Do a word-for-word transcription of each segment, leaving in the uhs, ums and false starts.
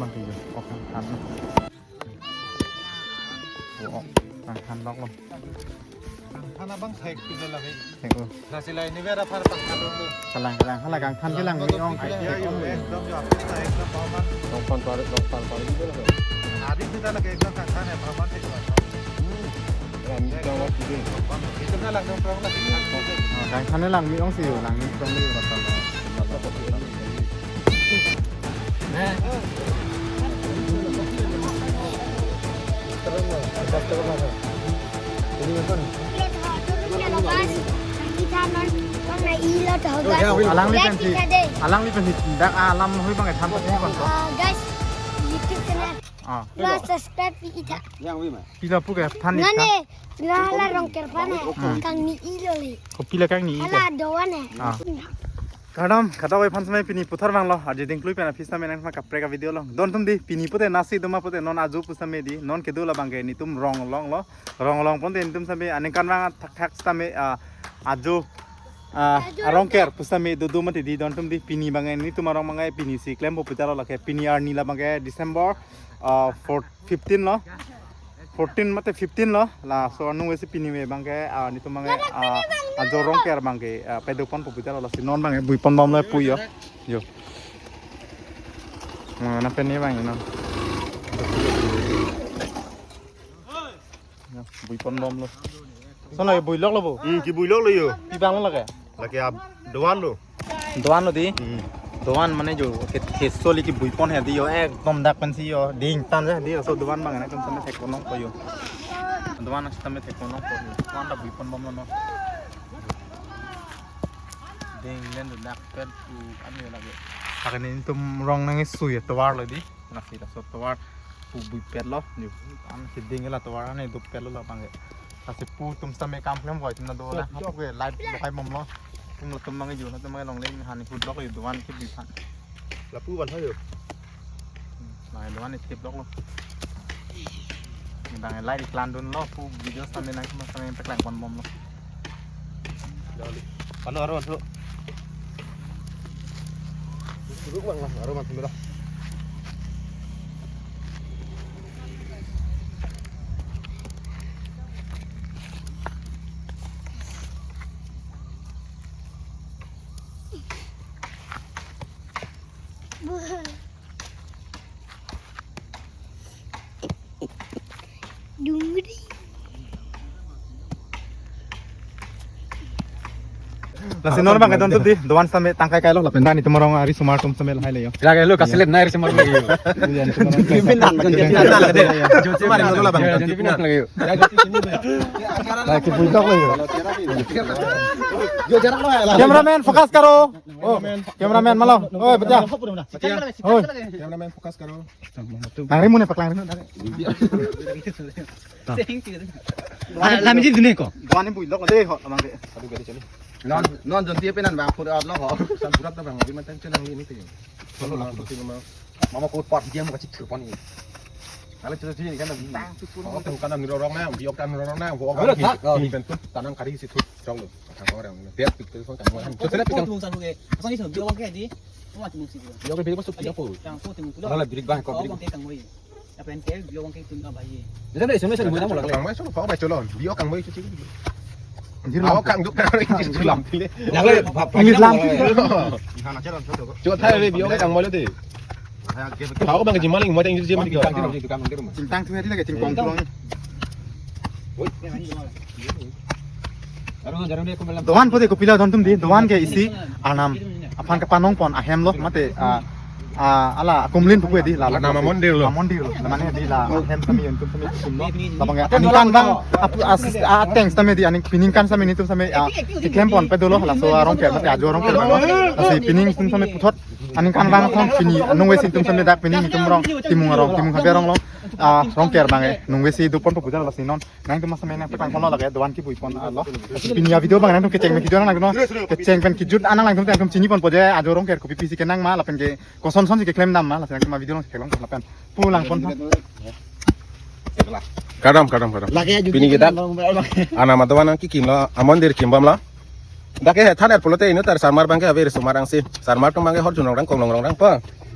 Bang tiyo, ok, ang than. Ok, ang than lok lo. Than abang thek tiyo lagi. Thek lo. Nasi lain ini biar apa than dulu. Kalang, kalang, hala kangthan kelang, mi ong. Iya, iya, ekdom ya, ekdom paman. Dong pan parit, dong pan parit itu lah. Hari kita lagi ekdom kangthan ya, paman thek lo. Lang mi tong wak sidi. Itu kan lang tong tong lagi. Ah, kangthan lang mi ong si, lang mi tong di. Alangli pensi, alangli pensi dak alam hui bang ethan pati kon to. Ah, guys, YouTube channel. Ah. Plus subscribe pi itha. Pila pu ke than itha. Nane, pila la Rongker aphan he. Hmm. Kangni-i lo le. Ko pila kangni-i ke? Hala doan he. Ah. Kardom, kadokave aphan samai pini puthot vanglo, arje dingklui pen aphi samai nangma kaprek a-video lo. Don tum di, pini pute nasi doma pute non ajo pu samai di, non kedo labang ke nitum Ronglong lo. Ronglong pon te nitum samai aningkanvang thakthak samai, ah, ajo, ah, arongker pu samai dodo mati di don tum di, pini bang ke nitum arong bang ke pini si klempo puta lo lake pini arni labang ke December, ah, four, fifteen lo. Fourteen mate fifteen lo. Laso anung vesi pini me bang ke, ah, nitum bang ke, ah, ajo rongker bang ke, ah, pedo ponpo puta lo lasi non bang ke bui pon bom lo pu yo. Yo. Ah, na pen ni bang no. Yo, bui pon bom lo. Sono yo bui lok lo bo. Hmm, kibui lok lo yo. Pi bang lo lake? Lake ab doan lo. Doan lo di. Hmm. Doan mane jo ke thesoli kibui pon he di yo, ekdom dak pensi yo ding tan he di, laso doan bang na kan samai thek ponong ko yo. Doan na samai thek ponong ko yo. Doan ta bui pon bom lo no. Ding len do dak pen tu an yo lake. Akan nitum rong nang sui tovar lo di. Lasi laso tovar pu bui pet lo, ni an si ding la tovar ane do pet lo labang ke. Lasi pu tum samai kam klem koi tum na do na, hap ke light lo kai mom lo. Tum lo tum bang ke jo na tum bang ke longle han hut lok yo doan ke bui phan. Lapu ban tha yo. Hmm, bang ke doan ke tip lok lo. Ni bang ke light iklan dun lo, pu video samai nang samai peklang pon bom lo. Alo, aro, aro. Duduk bang lah, aro mati merah. Dungri. Lasi non bang ke don tup di, doan samai tangkai kailo lapen dan nitum arong ari sumar tum samai lahai le yo. Lake lo kasilet na ari sumar le yo. Iya, nitum arong. Pimpin dan, pimpin dan lake de. Sumar lo labang. Pimpin dan lake yo. Lagi putok le yo. Yo jarak lo ya. Cameraman focus karo. Oh, cameraman malo. Oh, betul. Oh. Cameraman focus karo. Nang rimu ne paklang rimu. Lam ji dine ko. Doan ni bui lok de ho amang de. Aduh gari chali. Non non jonti pe nan bang pura lo ho. San pura ta bang di matan chenang ni ni te. Solo la pura ti mama. Mama ko pat dia mo ka chit pon ni. Ala chit chit kan. Ko kan kan ni rong na, biok kan rong na, ko kan. Ni ben tu tanang kari si tu chong lo. Thang ko rong. Dia pik tu kan mo. Chot le pik kan. Sang ni so biok ke di. Ko ma tu si. Biok ke biok so pia po. Yang ko tu. Ala birik bang ko birik. Apa yang kayak biok ke tu ka bayi. Dia dah S M S ada mula. Bang mai so ko bai cholon. Biok kang bai chuchi. Aw kang duk kang bai chuchi lam pile. Yang le English lam. Hana chalon so ko. Chot hai le biok kang bai le de. Aw bang jimaling mo tang jimaling. Kang kang kang. Sintang tu hari lagi tingkong tulong. Woi. Doan pute kopilo don tum di, doan ke isi Arnam aphan kapanong pon ahem lo mate, ah, ah, ala kumlin puke di la. Arnam amondir lo. Amondir lo. Mane di la ahem sami yun tum sami tum lo. Labang ke aningkanvang apu as ateng sami di aning piningkan sami nitum sami, ah, keklem pon pedo lo laso arong ke mate ajo arong ke lo. Lasi pining tum sami puthot aningkanvang thong pini anung vesi tum sami dak pining nitum rong Timung arong Timung habe arong lo. Ah, rongker bang ke nung vesi do ponpo puja lasi non. Nangtum ma samai nang pang kono lake doan kibui pon alo. Pini a-video bang nangtum kecheng pen kijut nang nangtum. Kecheng pen kijut anang nangtum nangtum chini ponpo je ajo rongker kopi pisi kenang ma lapen ke koson son si keklem dam ma lapen nangtum a-video long keklem lapen. Pulang pon. Kardom, kardom, kardom. Lake ajo pini kita. Ana ma doan nang kikim lo, amondir kim bom lo. Dak ke than er pulote inut ar sarmar bang ke ave sumar angsi. Sarmar tum bang ke hor junong rang kong long rong rang pa.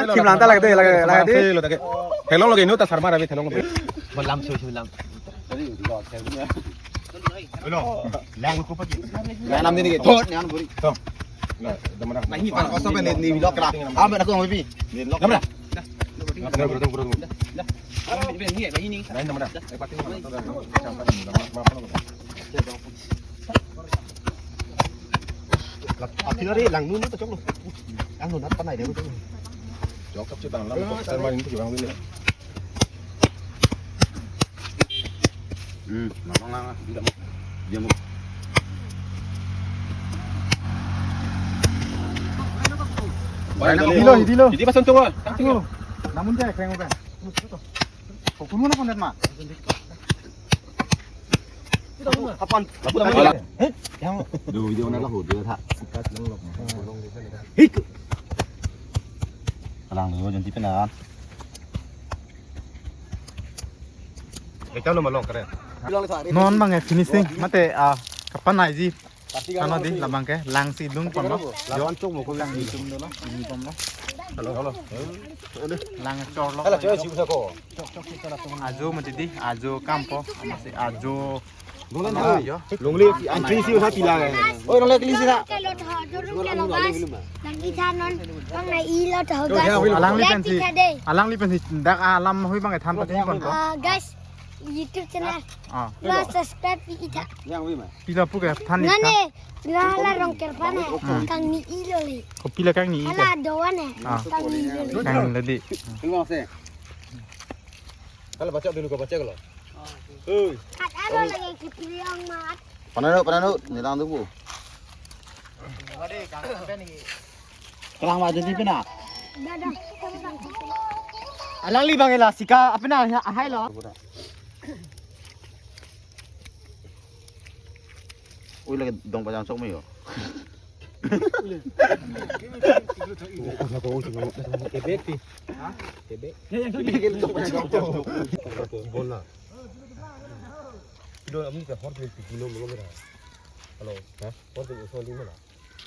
Lang thim lang ta lagde, lagde, lagde. Theklong lagi nu ta sarmar abi theklong lagi. Bolam sui sui lam. Lang nam ni ke. Thot nyan buri. Nahi, para kosa pe ni, ni vlog kra. Ah, mana ko ngopi? Ni vlog. Namra. Akhirnya lang nu ta chok lo. Lang nu nat panai deh. Chok chok chitang lang ko sarmar ini bang ini. Hmm, nang nang nang, dia mau, dia mau. Hidi lo, hidi lo. Hidi pas untung lo. Namun dia keren kan. Kok kuno na konet ma. Kapan? Lapu lapu. Hit. Yang. Do video na la ho dia tha. Sikat lang lo. Hit. Kalang lo janti pena. Ekta lo malong kare. Non bang finishing mate ah kapan aiji. Ano di labang ke lang si dung pon lo. Lapan chok mo ko lang si dung lo. Ini pon lo. Hello hello. Lang chor lo. Hello chok si ko. Ajo mati di ajo kampo. Masih ajo. Longle, longle, antri si udah bilang. Oi, longle kali si tak? Kalau tak jorong kalau bas. Lagi jalan bang na ilo tahu guys. Alangli pensi. Alangli pensi dak alam hui bang than pati pon to. Ah, guys, YouTube channel. Ah. Bas subscribe pi ita. Yang wi ma. Pila pu ke than ita. Nane, pila la rong kerpan eh. Kang ni ilo le. Ko pila kang ni ita. Ala doan eh. Ah. Kang ni ilo le. Kang ni lagi. Kalau baca dulu ko baca kalau. Hei. Kat alo lagi kipiliang mat. Pananu, pananu, ni lang dulu. Kalang ma jadi pina. Dadah. Alangli bang ila sika apina ahai lo. Ui lagi dong pajang sok mi yo. Kebek ti. Kebek. Bola. Kilo ami ka hor kilo kilo mo mera. Hello. Ha? Hor kilo so di mana?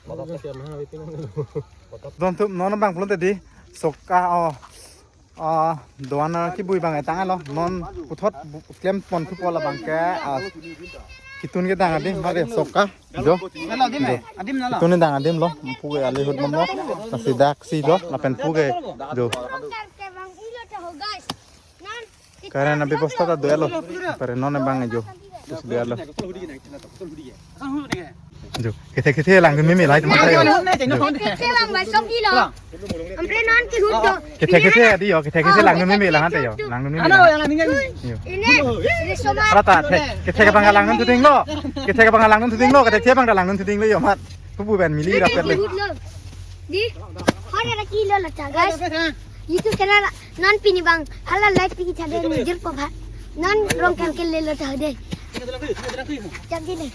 Mata ka siya mahal itu. Don tu non bang pulang tadi. Soka oh. Ah, doan kibui bang etang lo. Non puthot bu-, klem pon thu pola bang ke. Ah, kitun kedang adim mari soka. Jo. Adim nala. Kitun kedang adim lo. Pu ke ali hut mom lo. Nasi dak si lo. Lapen pu ke. Jo. Karen abi posta ta duelo. Pare non bang jo. Terus duelo. Jo. Kethe kethe langdun meme lahai teman saya. Jo. Kethe bang basok kilo. Ampre non kihut do. Kethe kethe adi yo. Kethe kethe langdun meme lahan te yo. Langdun meme. Ano yang ini. Yo. Ini. Ini semua. Rata the. Kethe ke bang langdun tuting lo. Kethe ke bang langdun tuting lo. Kethe kethe bang langdun tuting lo yo mat. Pupu ben mili rapet le. Kihut lo. Di. Hore ra kilo lo ta guys. Itu kena non pini bang, hala light pi kita deh mijir po ba. Non rong kan ke lelo ta deh. Jam di deh.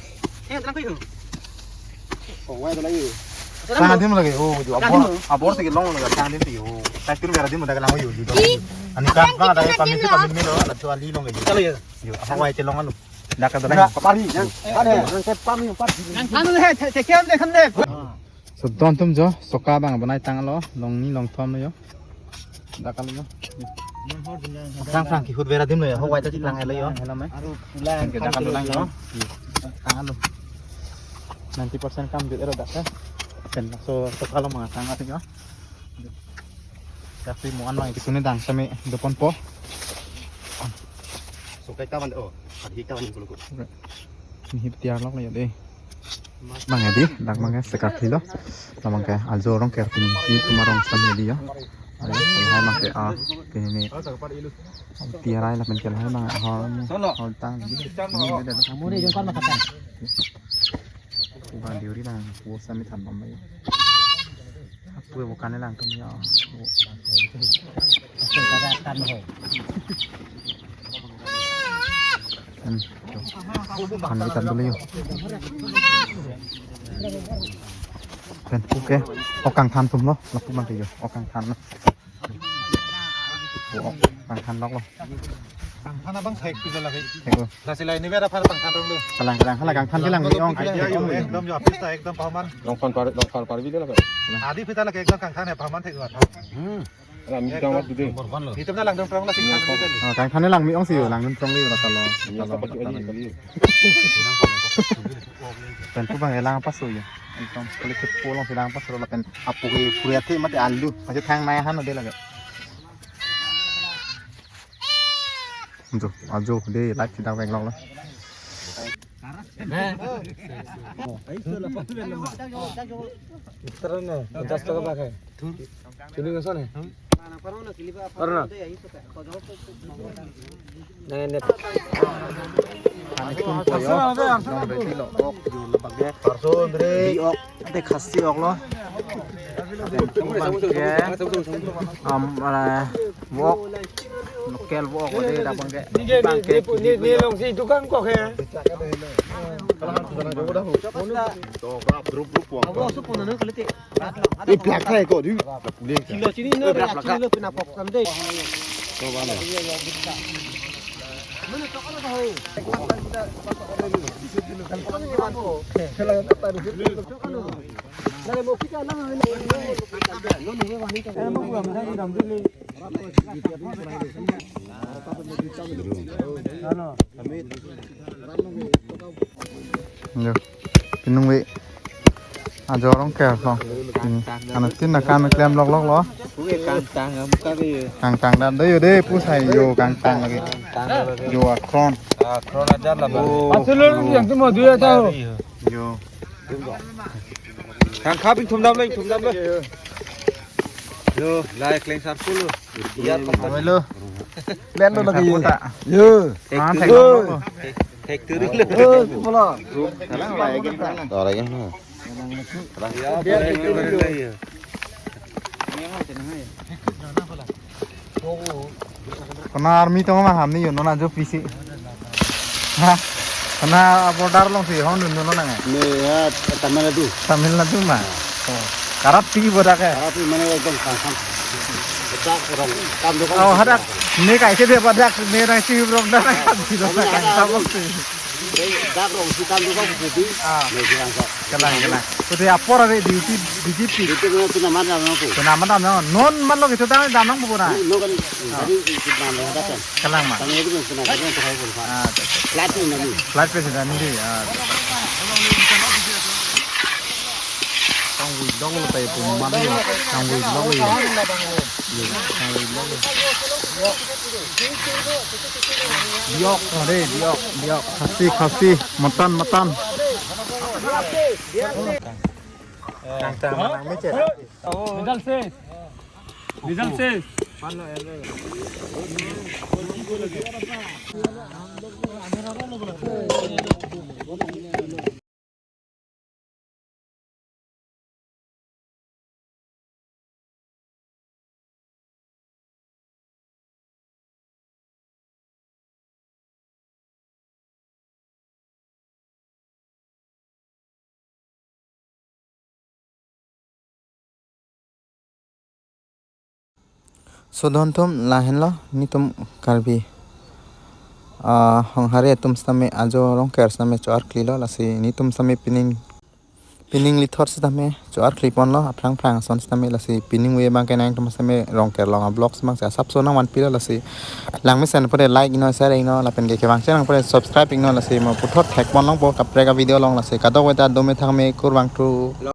Tang adim lagi. Oh, jo abor, abor sige long lagi tang adim ti yo. Tai tun bera adim dak lang yo jo. Ani kan bang ada kami tu kami milo, ada tu ali long yo. Kalau ya. Yo, apa wai te long anu. Dak ada lagi. Kapari. Ada yang ke pami pami. Anu he, te te kiam de kan de. So don tum jo, soka bang bonai tang lo, long ni long thom lo yo. Dak kali yo. Sang sang kihut bera adim lo yo, hawai ta chiklang lo yo, hela mai. Aru pulang. Ke dak kali lang yo. Tang lo. Ninety percent kam jut ero dak ka. Pen so soka lo manga tang atik yo. Dak si mo an bang kitun kedang sami dopon po. So kai kawan oh, padi kawan kulo ko. Ni hip tiar lok lo yo de. Bang adi, dak bang ke sekat hilo. Dak bang ke ajo rong ker pini ni tuma rong sam adi yo. Ayo, hai bang ke ah, pini ni. Tiar ai lapen ke hai bang hor. Hor tang di. Ini ada. Kamu ni jongkar mata kan. Bang diuri bang, wo sami than bang yo. Apu bukan langtum yo. Asal kada akan ho. Hmm. Kan kita dulu yo. Pen, okay. O kangthan atum lo, lapu abang ke jo. O kangthan lo. O kangthan lok lo. Kangthan abang thek pi lake. Thek lo. Lasi la ini bera phar kangthan rong lo. Kalang, kalang, kalang, kangthan kelang mi ong. Idea yo, ekdom yo apis ta ekdom paman. Long pan par, long pan par bile lake. Adi pita lake ekdom kangthan ya paman thek lo. Hmm. Ala mi tang mat dude. Itum na langdun prong lasi kangthan lo. Oh, kangthan kelang mi ong si yo, langdun prong lo, lo ta lo. Ini apa pakai aja kali. Pen pu abang elang paso yo. Ekdom kulit kepo alongsi lang paso lapen apu ke puri athe mate alu. Masih thang nai han de lake. Ajo, ajo de light si dang veng long lo. Itra na, panchas taka bak hai. Chini ngasih nih. Arna. Nene. Arson, Andre. Di ok, ante khasi ok lo. Ante bang ke, am, ala, wok, local wok, ante dak bang ke. Bang ke, ni, ni, ni long si dukan kok ya. Grup, grup, wok. Ei, plak thai ko, du. Kilo chini no, plak, plak. Chini lo pina pok sam dei. Yo. Pinung ve. Ajo arong ke long. Anuttin akan klem lok lok lo. Kangtang, kamu kali. Kangtang dan do yo de, pusai yo kangtang lagi. Kangtang lagi. Yo akron. Akron aja lah, Bang. Oh, pasulur yo. Yang tu mau dua tahu. Yo. Kang kapin thum dam lagi, thum dam lagi. Yo, lai kleng sarpu lo. Iya, kong. Abe lo. Ben lo lagi. Sarpu ta. Yo. Ah, thek lo. Thek, thek turi lo. Yo, bola. Orang yang mana? Iya, thek turi lo. Kona army tong ma ham ni yo non ajo pisi. Ha? Kona border alongsi hong dun dun nang. Ne ya Tamil Nadu. Tamil Nadu ma. Oh. Karap pi bodak ya. Karap pi mane ekdom sang sang. Bodak orang kam do kam. Oh, hadak. Ne kaise de bodak ne nang si rong dak kam si rong dak kam si. Dak rong si kam do kam si. Ah. Ne si rong sa. Kelang, kelang. Pute apor ave duty, duty pi. Duty mo pina mana mo ko. Pina mana mo. Non man lo gitu tang dam nang pura. Non kan tadi kita mana ada kan. Kelang ma. Kami itu pina kan yang terakhir pun. Ah, flat ini ni. Flat pe sudah ni. Ah. Tang wui dong lo tai pun mana lo. Tang wui dong lo. Tang wui dong lo. Diok, ade, diok, diok. Khasi, khasi, mutton, mutton. Kangtang manang mecet. Result ses. Result ses. So don atum lahenlo netum Karbi, ah, honghari atum sitame ajo arong ker sitame cho-arkli lo, lasi netum sitame pining pining lithot sitame cho-arkli ponlo, aphrang phrang ason sitame, lasi pining ave abang ke nangtum sitame rong ker along a-vlogs abang si asapso nangvanpi lo, lasi langmesen pute like iknon, share iknon, lapen ke kevang channel pute subscribe iknon, lasi mo puthot thek pon longpo kaprek a-video along, lasi kadokave ta dome thangme, kurvangthu.